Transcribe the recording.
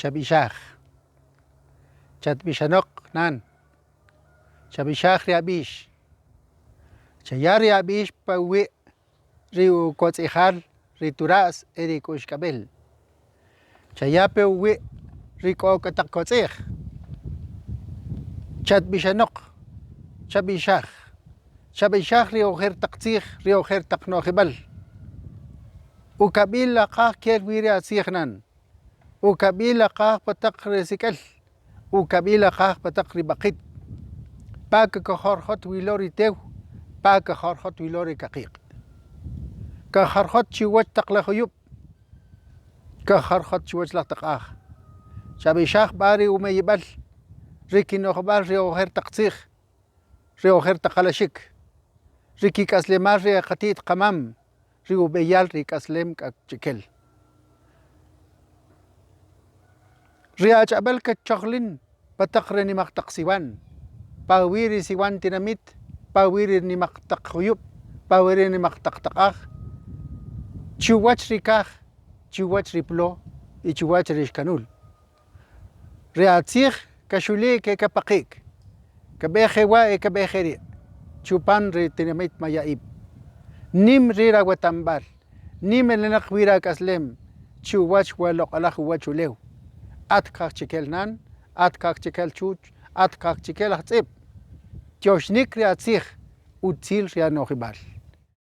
Chab'ixaj. Chatb'ixanoq nan. Chab'ixaj ri ab'ix. Chaya' ri ab'ix pa uwi' ri ukotz'i'jal ri tura's e ri k'uxk'ab'il. Chaya' pa uwi' ri k'ok' taq kotz'i'j. Chatb'ixanoq, chab'ixaj. Chab'ixaj ri ojer taq tzij, ri ojer taq no'jib'al. Ukab'il aqaj kel wi ri atzij nan. Ukab'il aqaj pa taq ri sik'el. Ukab'il aqaj pa taq ri b'aqit. Pa kakojorjot wi lo ri tew, pa kajorjot wi lo ri kaqiq'. Kajorjot chi uwach taq la juyub', kajorjot chuwach laj taq'aj. Chab'ixaj b'a ri umeyib'al, ri kino'jb'al ri ojer taq tzij, ri ojer taq alaxik, ri kik'aslemal ri e qati't qamam, ri ub'eyal ri k'aslem k'akchikel. Ri ach'ab'al katchojlin pa taq ri nimaq taq siwan, pa uwi' ri siwan tinamit, pa uwi' ri nimaq taq juyub', pa uwi' ri nimaq taq taq'aj, chuwach ri kaj, chuwach ri plo y chuwach ri ixkanul. Ri atzij kaxuli'k e kapaqi'k, kab'e jewa' e kab'e jeri' chupan ri tinamit maya'ib'. Nim ri raweta'mb'al, nim elenaq wi ri ak'aslem chi uwach wa loq'alaj uwach ulew. At kajchikel nan, at kajchikel chuch, at kajchikel ajtz'ib'. Tyoxnik ri atzij, utzil ri ano'jib'al.